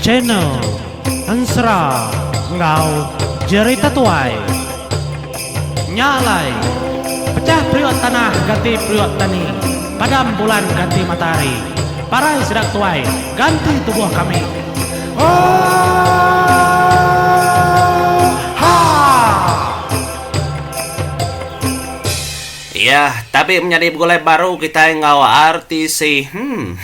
Channel Ensera enggau Jerita Tuai. Nya alai, pecah periuk tanah ganti periuk tani, padam bulan ganti matahari, parai sida tuai ganti tubuh kami. Oohaa! Iya, tabi menyadi begulai baru kitai enggau RTC. Hmm.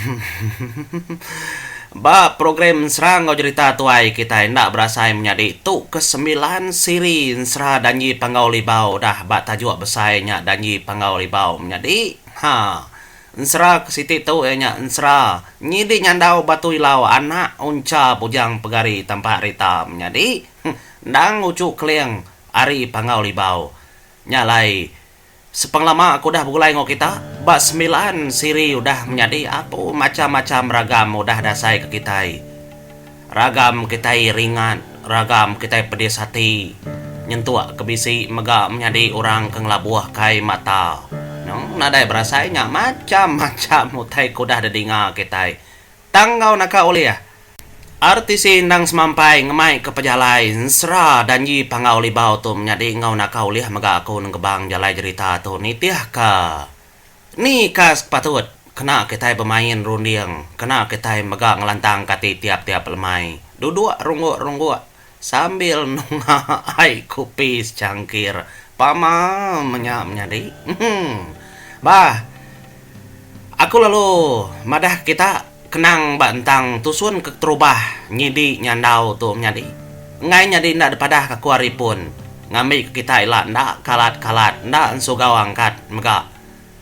Ba program ensera enggau jerita tuai kitai enda berasai menyadi tu kesembilan siri ensera Danji Panggau Libau udah ba tajuk besai nya Danji Panggau Libau menyadi. Ha. Ensera ke siti tu iya nya ensera Nyidi Nyandau Batu Ilau anak Uncha Bujang Pegari Tampak Rita menyadi. Endang uchu keling ari Panggau Libau. Nya alai, sepengelama aku udah begulai enggau kita, ba semilan siri udah menyadi apu macham-macham ragam udah dasai ke kitai. Ragam kitai ringat, ragam kitai pedis ati, nyentuk ke bisi mega menyadi orang ke ngelabuh kai mata. Nadai berasai nya macham-macham utai ke udah didinga kitai. Tang enggau naka ulih, RTC endang semampai ngemai ke pejalai ensera danji Panggau Libau tu menyadi enggau naka ulih mega aku nengkebang jalai jerita tu nitihka ni ka sepatut kena kitai bemain runding kena kitai mega ngelantangka ati tiap-tiap lemai duduk rungguk-rungguk sambil nunga ai kupi secangkir pama menya menyadi. Bah. Aku lalu madah kita kenang ba entang tusun ke keterubah nyidi nyandau tu menyadi. Enggai nyadi enda dipadah ka aku ari pun ngambi ke kita ila enda kalat-kalat enda ensugau angkat mega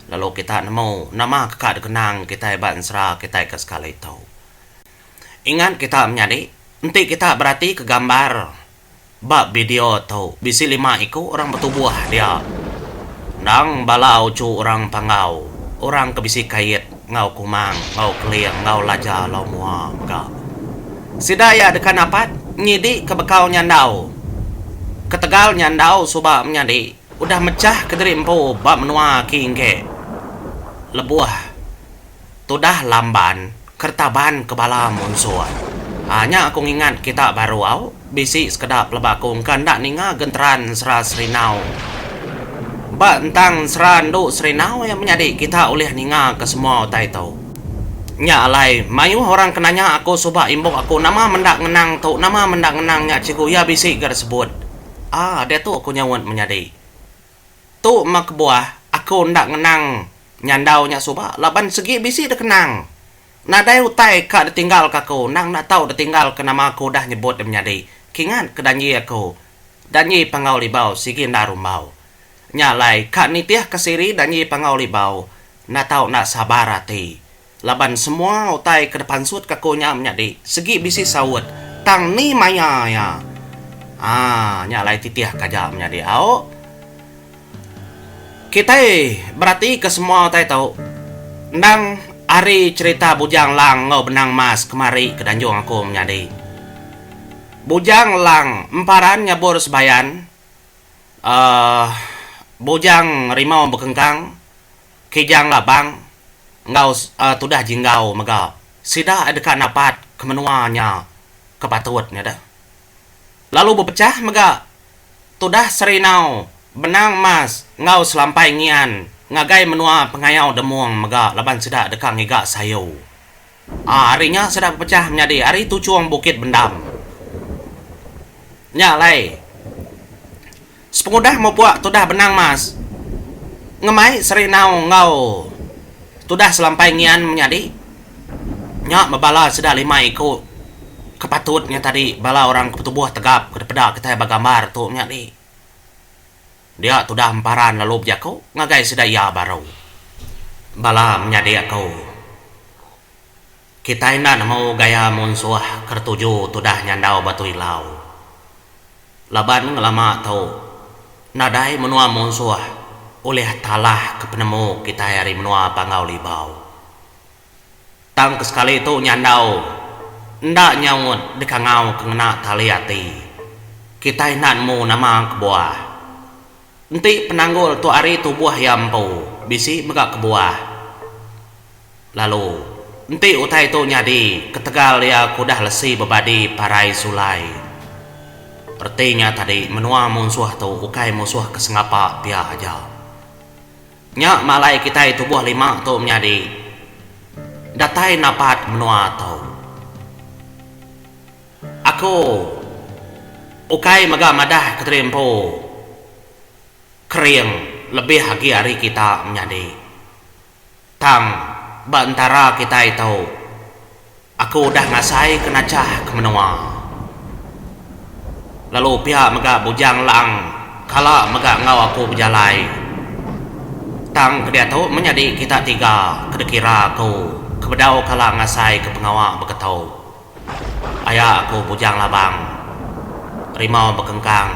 lalu kita nemu nama ke ka dikenang kitai ba ensera kitai ke sekali tu. Ingat kita menyadi enti kita berati ke gambar Ba video tu, bisi lima iku orang betubuh dia. Endang bala uchu orang Panggau, orang ke bisi kait enggau Kumang, enggau Keling, enggau Laja Lau Mua mega. Sida iya deka napat nyidi ke bekau nyandau. Ketegal nyandau suba menyadi udah mechah kediri empu ba menua Ki Ingke. Lebuh. Tudah lamban kertaban ke bala munsuh. Haa nya aku ngingat kita baru au bisi sekeda peleba aku engka enda ninga genteran ensera Serinau. Ba entang ensera endu Serinau iya menyadi kita ulih ninga ke semua utai tu. Nya alai mayuh orang ke nanya aku suba imbok aku nama menda ngenang tu nama menda ngenang nya cikgu iya bisi ga disebut. Aa diatu aku nyaut menyadi. Tu meh kebuah aku enda ngenang Nyandau nya suba laban segi bisi dikenang. Nadai utai ka ditinggalka aku endang enda tau ditinggalka nama aku udah nyebut deh menyadi. Kingat ke danji aku. Danji Panggau Libau sigi enda rumbau. Nya alai ka nitihka siri danji Panggau Libau enda tau enda sabar ati. Laban semua utai ke dipansutka aku nya menyadi segi bisi saut tang ni maya iya. Aa nya alai titihka aja menyadi au. Kitai beratika semua utai tu endang ari cherita Bujang Lang enggau Benang Mas kemari ke danjung aku menyadi. Bujang Lang emparan nyabur sebayan uhh Bujang Rimau Bekengkang Kijang Labang enggau tudah Jinggau mega sida deka napat ke menua nya ke patut nya deh. Lalu bepechah mega tudah Serinau, Benang Mas enggau Selampai Ngian ngagai menua Pengayau Demung mega laban sida deka ngiga sayu. Aa ari nya sida bepechah menyadi ari tuchung Bukit Bendam. Nya alai. Sepengudah mupuk tudah Benang Mas ngemai Serinau enggau tudah Selampai Ngian menyadi nya bebala sida lima iku ke patut nya tadi bala orang ke betubuh tegap ke dipeda kitai ba gambar tu menyadi. Dia tudah Emparan lalu bejaku ngagai sida iya baru. Bala menyadi aku. Kitai enda nemu gaya munsuh ke dituju tudah nyandau Batu Ilau. Laban ngelama tu, nadai menua munsuh ulih talah ke penemu kitai ari menua Panggau Libau. Tang ke sekali tu nyandau enda nyaut dikangau ke ngena tali ati. Kitai enda nemu nama kebuah. Enti penanggul tu ari tubuh iya empu bisi mega kebuah. Lalu. Enti utai tu nyadi ketegal iya ke udah lesi bebadi parai sulai. Reti nya tadi menua munsuh tu ukai musuh ke sengapa pia aja. Nya malai kitai tubuh lima tu menyadi datai napat menua tu. Aku ukai mega madah kediri empu kering lebih agi ari kita menyadi. Tang, ba entara kitai tu, aku udah ngasaika nachah ke menua. Lalu pia mega Bujang Lang kala mega enggau aku bejalai. Tang kediatu menyadi kita tiga ke dikira aku ke bedau kala ngasaika pengawa beketu. Aya aku Bujang Labang, Rimau Bekengkang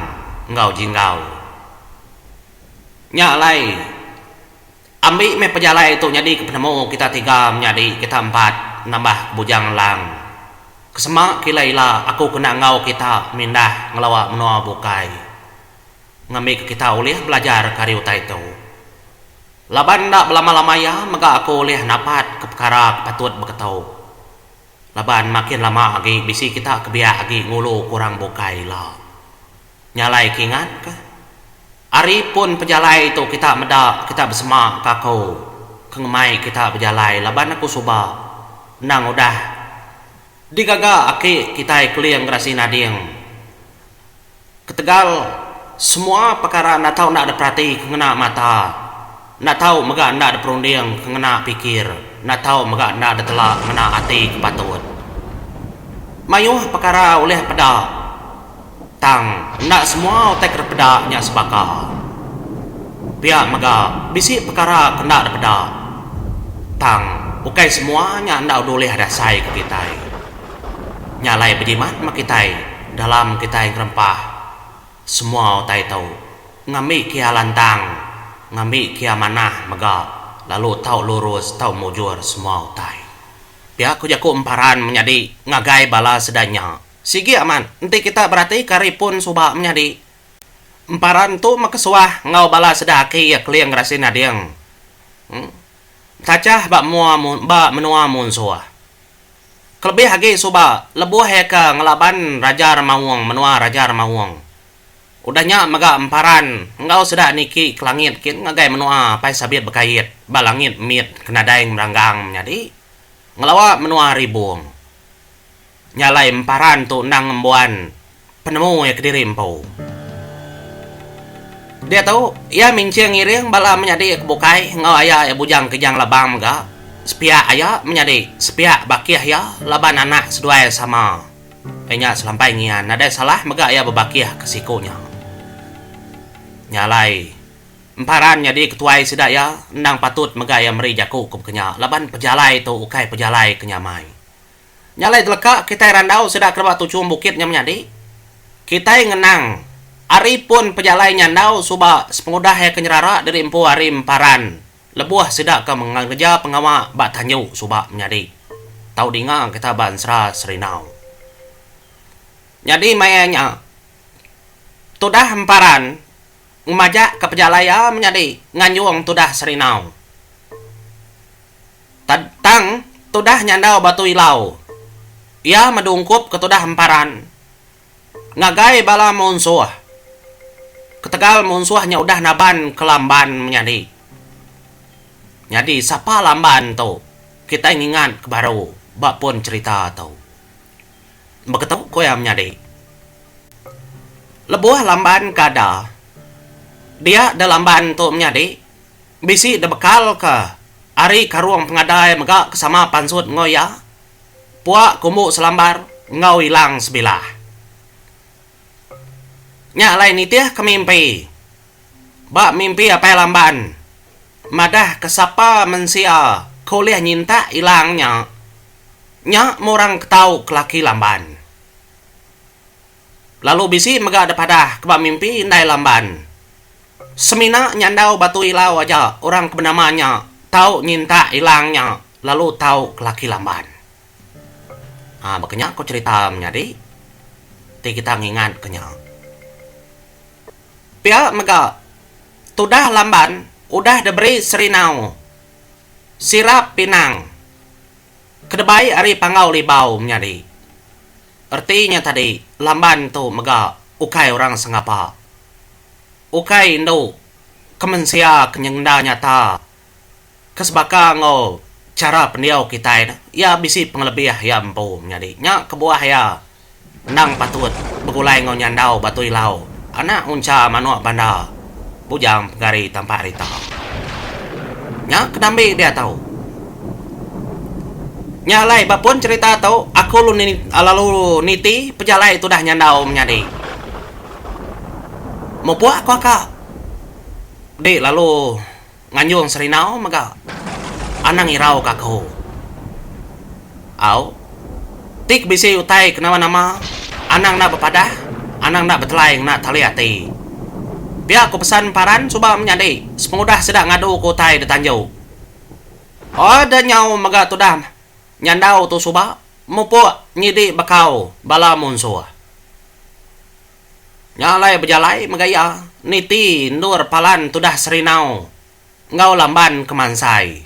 enggau Jinggau. Nya alai. Ambi meh pejalai tu nyadi ke penemu kita tiga menyadi kita empat nambah Bujang Lang. Kesema ke ila ila aku kena enggau kita mindah ngelawa menua bukai. Ngambi ke kita ulih belajar ke ari utai tu. Laban enda belama lama iya mega aku ulih napat ke pekara ke patut beketu. Laban makin lama agi bisi kita ke biak agi ngulu ke orang bukai ila. Nya alai ke ingat ka. Ari pun pejalai tu kita meda kita besema ka aku ke ngemai kita bejalai laban aku suba endang udah digaga aki kitai Keling Gerasi Nading. Ketegal semua pekara enda tau enda diperati ke ngena mata, enda tau mega enda diperunding ke ngena pikir, enda tau mega enda ditela ngena ati ke patut. Mayuh pekara ulih peda. Tang, enda semua utai ke dipeda nya sebaka. Pia mega, bisi pekara ke enda dipeda. Tang, ukai semua nya enda ulih diasaika kitai. Nya alai bejimat meh kitai dalam kitai ngerempah semua utai tu ngambi kia lantang, ngambi kia manah mega lalu tau lurus tau mujur semua utai. Pia ku jaku emparan menyadi ngagai bala sida nya. Sigi amat, enti kita beratika ari pun suba menyadi. Emparan tu meh kesuah enggau bala sida aki iya Keling Rasin Ading. Tachah ba mua ba menua munsuh. Kelebih agi suba lebuh iya ke ngelaban Raja Remaung menua Raja Remaung. Udah nya mega emparan enggau sida niki ke langit kin ngagai menua Apai Sabit Bekait ba langit mit ke nadai ngeranggang menyadi ngelawa menua Ribung. Nya alai emparan tu endang ngembuan penemu iya kediri empu. Diatu, iya minching ngiring bala menyadi ke bukai enggau aya iya Bujang Kijang Labang mega. Sepiak aya menyadi, sepiak bakih iya laban anak seduai sama. Iya nya selampai ngian nadai salah mega iya bebakih ke siku nya. Nya alai, emparan nyadi ketuai sida iya endang patut mega iya meri jaku ke bekenya laban pejalai tu ukai pejalai ke nyamai. Nya alai teleka kitai randau sida kereba tuchum bukit nya menyadi. Kitai ngenang ari pun pejalai nyandau suba sepengudah iya ke nyerara diri empu ari emparan lebuh sida ke ngereja pengawa ba tanju suba menyadi. Tau dinga kita ba ensera Serinau. Nyadi maya nya tudah emparan ngemajak ke pejalai iya menyadi nganjung tudah Serinau. Tang, tudah nyandau batu ilau. Iya medungkup ke tudah emparan ngagai bala munsuh. Ketegal munsuh nya udah naban ke lamban menyadi. Nyadi sapa lamban tu kitai ngingat ke baru ba pun cherita tu. Beketu ku iya menyadi. Lebuh lamban ke ada, dia da lamban tu menyadi. Bisi dibekalka ari karung pengadai mega ke sama pansut enggau iya, pua kumbu selambar enggau ilang sebilah. Nya alai nitihka mimpi. Ba mimpi Apai Lamban madahka sapa mensia ke ulih nyintak ilang nya, nya meh orang ke tau ke laki Lamban. Lalu bisi mega dipadah ke ba mimpi indai Lamban. Semina nyandau batu ilau aja orang ke benama nya tau nyintak ilang nya lalu tau ke laki lamban. Ha baka nya ko cherita menyadi ti kita ngingat ke nya. Pia mega tudah lamban udah diberi serinau sirap pinang. Kedebai ari Panggau Libau menyadi. Reti nya tadi Lamban tu mega ukai orang sengapa. Ukai indu ke mensia ke nyengenda nyata ke sebaka enggau chara pendiau kitai ne, iya bisi pengelebih iya empu menyadi. Nya kebuah iya endang patut begulai enggau nyandau Batu Ilau, anak uncha manuk banda bujang pegari tampak rita. Nya ke dambi diatu. Nya alai ba pun cherita tu aku lalu niti pejalai tudah nyandau menyadi. Mupuk aku aka di lalu. Nganjung Serinau mega anang irau ka aku. Au. Ti ke bisi utai ke nama-nama anang enda bepadah, anang enda betelai ngena tali ati. Pia ku pesan Paran suba menyadi sepengudah sida ngadu ke utai da tanju. Oh da nyau mega tudah nyandau tu suba mupuk nyidi bekau bala munsuh. Nya alai bejalai mega iya niti endur palan tudah Serinau enggau Lamban ke mansai.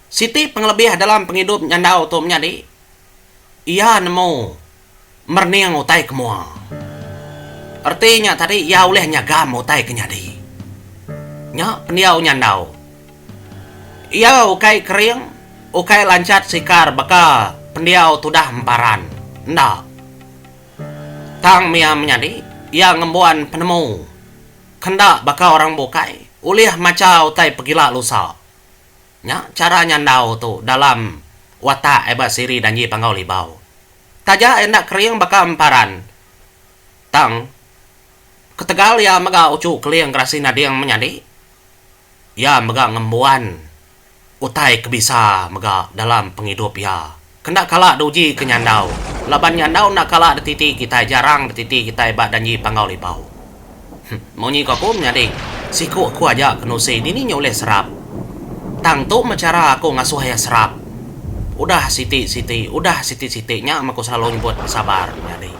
Siti pengelebih dalam pengidup nyandau tu menyadi, iya nemu merening utai ke mua. Reti nya tadi iya ulih nyagam utai ke nyadi. Nya pendiau nyandau. Iya ukai kering, ukai lanchat sikar baka pendiau tudah emparan. Enda. Tang mia menyadi, iya ngembuan penemu ke enda baka orang bukai ulih macha utai pegila lusa. Nya chara nyandau tu dalam watak iya ba siri Danji Panggau Libau. Taja iya enda kering baka emparan tang ketegal iya mega uchu Keling Gerasi Nading menyadi, iya mega ngembuan Utai ke bisa mega dalam pengidup iya. Kenda kala diuji ke nyandau. Laban nyandau enda kala dititi kitai jarang dititi kitai ba danji Panggau Libau. Huh, munyi ko aku menyadi, siku aku aja ke nusi dini nya ulih serap. Tang tu meh chara aku ngasuh iya serap. Udah siti-siti, udah siti-siti nya meh aku selalu nyebut sabar menyadi.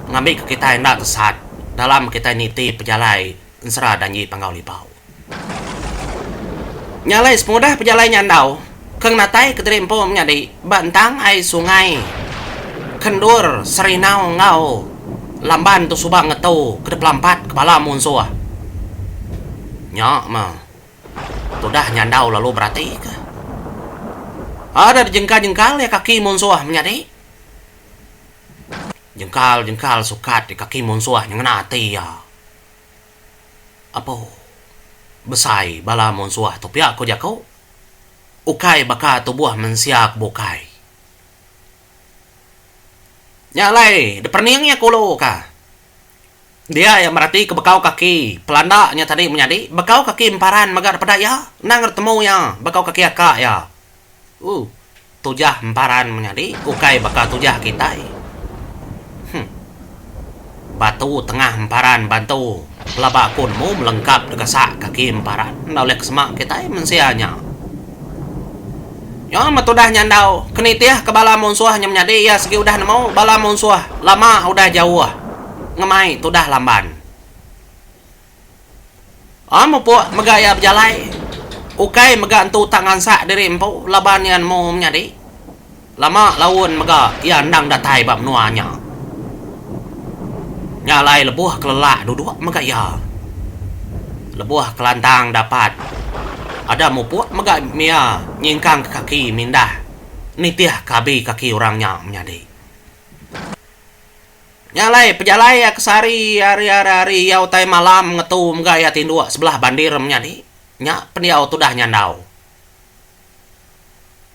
Ngambika kitai enda tesat dalam kitai niti pejalai ensera danji Panggau Libau. Nya alai sepengudah pejalai nyandau ke ngenatai kediri empu menyadi ba entang ai sungai ke endur Serinau enggau Lamban tu suba ngetu ke dipelampat ke bala munsuh. Nya meh tudah nyandau lalu beratika. Ada dijengkal-jengkal iya kaki munsuh menyadi. Jengkal-jengkal sukat kaki munsuh nya ngena ati iya. Apo. Besai bala munsuh tu pia ku jaku. Ukai baka tubuh mensia ke bukai. Nya alai diperening iya kulu ka. Dia iya merati ke bekau kaki pelanda nya tadi menyadi bekau kaki emparan mega dipeda iya endang ditemu iya bekau kaki aka iya. Ooh. Tujah emparan menyadi ukai baka tujah kitai. Huh. Batu tengah emparan bantu pelaba aku nemu melengkap degasak kaki emparan enda ulih kesema kitai mensia nya. Nya meh tudah nyandau ke nitih ke bala munsuh nya menyadi iya sigi udah nemu bala munsuh lama udah jauh ngemai tudah lamban. Aa mupuk mega iya bejalai. Ukai mega entu tak ngansak diri empu laban iya nemu menyadi. Lama laun mega iya endang datai ba menua nya. Nya alai lebuh ke lelak duduk mega iya. Lebuh ke lantang dapat ada mupuk mega iya nyingkang ke kaki mindah nitih ke abi kaki orang nya menyadi. Nya alai pejalai iya ke sehari hari hari hari iya utai malam ngetu mega iya tinduk sebelah bandir menyadi. Nya pendiau tudah nyandau.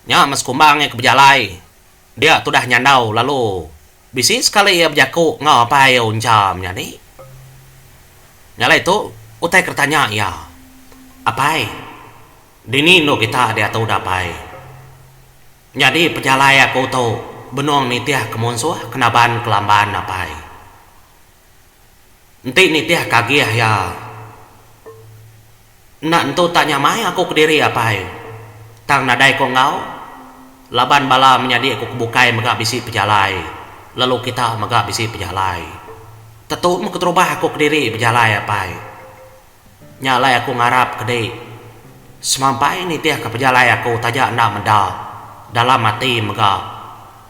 Nya meh sekumbang iya ke bejalai dia tudah nyandau lalu bisi sekali iya bejaku enggau apai iya uncha menyadi. Nya alai tu utai ke ditanya iya. Apai, dini endu kita diatu da apai? Nyadi pejalai aku tu benung nitih ke munsuh ke naban kelamban apai. Enti nitih ke agih iya enda entu tak nyamai aku kediri apai. Tang nadai ko enggau laban bala menyadi aku ke bukai mega bisi pejalai lalu kita mega bisi pejalai. Tetu meh keterubah aku kediri bejalai apai. Nya alai aku ngarap ke dik semampai nitihka pejalai aku taja enda meda. Dalam ati mega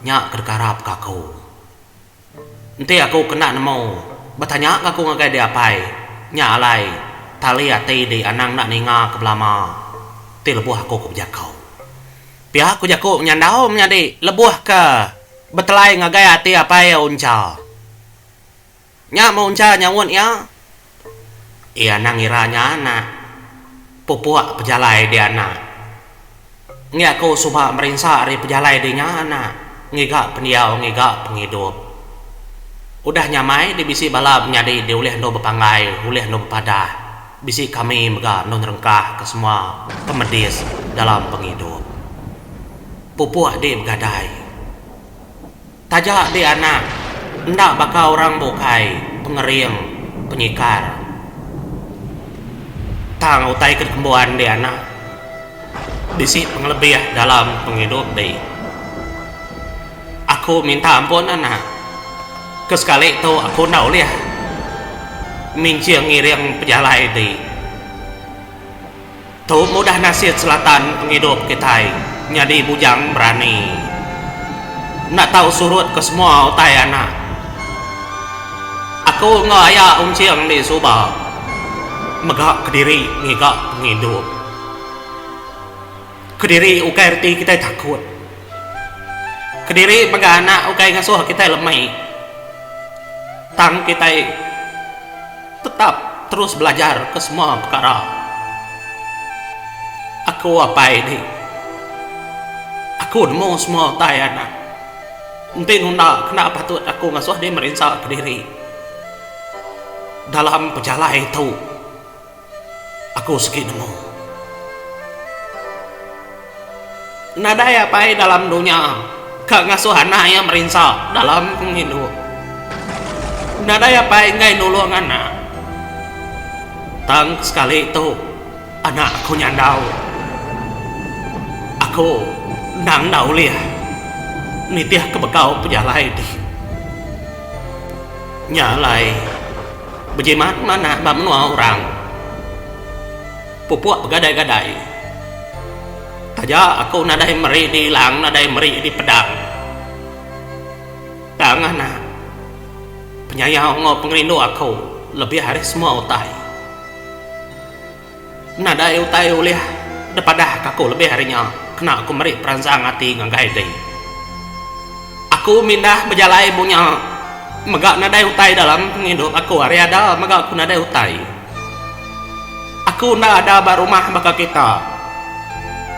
nya ke dikarap ka aku. Enti aku kena nemu, betanya ga aku ngagai dek apai, nya alai tali ati di anang enda ninga ke belama ti lebuh aku ke bejaku. Pia ku jaku nyandau menyadi lebuh ke betelai ngagai ati apai Uncha. Nya meh Uncha nyaut iya. Iya anang ngira nya anak. Pupuk pejalai di anak. Enggi aku suba merinsa ari pejalai di nya anak ngiga pendiau ngiga pengidup. Udah nyamai di bisi bala menyadi di ulih endu bepanggai ulih endu bepadah bisi kami mega endu nerengkah ke semua pemedis dalam pengidup. Pupuk di begadai. Taja di anak enda baka orang bukai pengering penyikar. Tang utai ke dikembuan di anak bisi pengelebih dalam pengidup di. Aku minta ampun anak ke sekali tu aku enda ulih minching ngiring pejalai di. Tu mudah nasit selatan pengidup kitai nyadi bujang berani. Enda tau surut ke semua utai anak. Aku enggau aya Unching di suba mega kediri ngiga pengidup. Kediri ukai reti kitai takut. Kediri mega anak ukai ngasuh kitai lemai. Tang kitai. Tetap terus belajar ke semua pekara. Aku apai di. Aku nemu semua utai anak. Enti nunda kena patut aku ngasuh di merinsa kediri. Dalam pejalai tu aku sigi nemu. Nadai apai dalam dunya ka ngasuh anak iya merinsa dalam pengidup. Nadai apai enggai nulung anak. Tang sekali tu anak aku nyandau. Aku endang enda ulih nitihka bekau pejalai ti. Nya alai bejimat manah ba menua orang. Pupuk begadai-gadai. Taja aku nadai meri di ilang nadai meri di pedang. Tang anak, penyayau enggau pengerindu aku lebih ari semua utai. Nadai utai ulih dipadahka aku lebih ari nya kena aku meri peransang ati ngagai dei. Aku mindah bejalai bunya mega nadai utai dalam pengidup aku ari ada mega aku nadai utai. Aku enda ada ba rumah baka kita.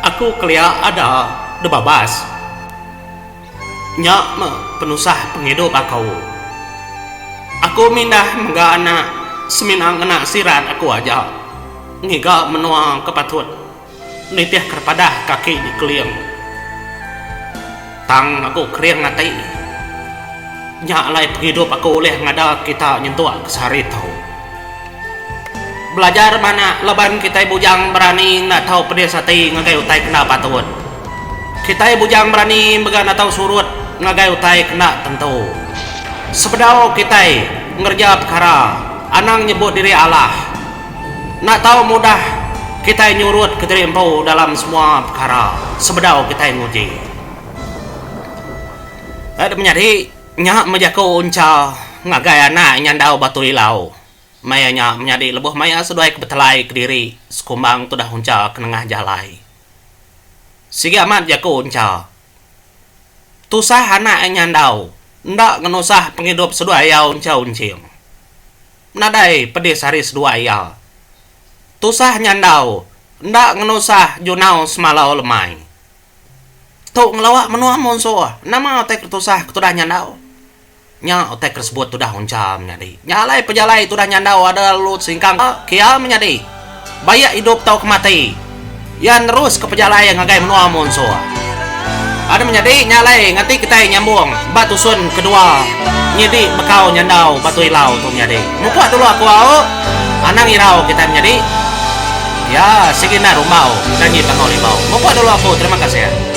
Aku kelia ada debabas. Nya meh penusah pengidup aku. Aku mindah mega anak semina ngena sirat aku aja ngiga menua ke patut. Nitih kerepadah kaki dikeling. Tang aku kering ati. Nya alai pengidup aku ulih ngada kita nyentuk ke sehari tu. Belajar manah laban kitai bujang berani enda tau pedis ati ngagai utai kena patut. Kitai bujang berani mega enda tau surut ngagai utai kena tentu. Sebedau kitai ngereja pekara anang nyebut diri alah. Enda tau mudah kitai nyurut kediri empu dalam semua pekara sebedau kitai nguji. Eda menyadi nya meh jaku uncha ngagai anak nyandau Batu Ilau. Maya nya menyadi lebuh maya seduai ke betelai kediri sekumbang tudah uncha ke nengah jalai. Sigi amat jaku uncha. Tusah anak nyandau enda ngenusah pengidup seduai iya uncha unching. Nadai pedis ari seduai iya. Tusah nyandau enda ngenusah junau semalau lemai. Tu ngelawa menua munsuh nama utai ke tusah ke tudah nyandau. Nya utai ke sebut tudah uncha menyadi. Nya alai pejalai tudah nyandau ada lalu singkang kia menyadi. Baik idup tauka mati, iya neruska pejalai ngagai menua munsuh. Ada menyadi nya alai nganti kitai nyambung ba tusun kedua nyidi bekau nyandau Batu Ilau tu menyadi. Mupuk dulu aku au. Anang irau kitai menyadi. Ya sigi enda rumbau danji Panggau Libau. Mupuk dulu aku terima kasih.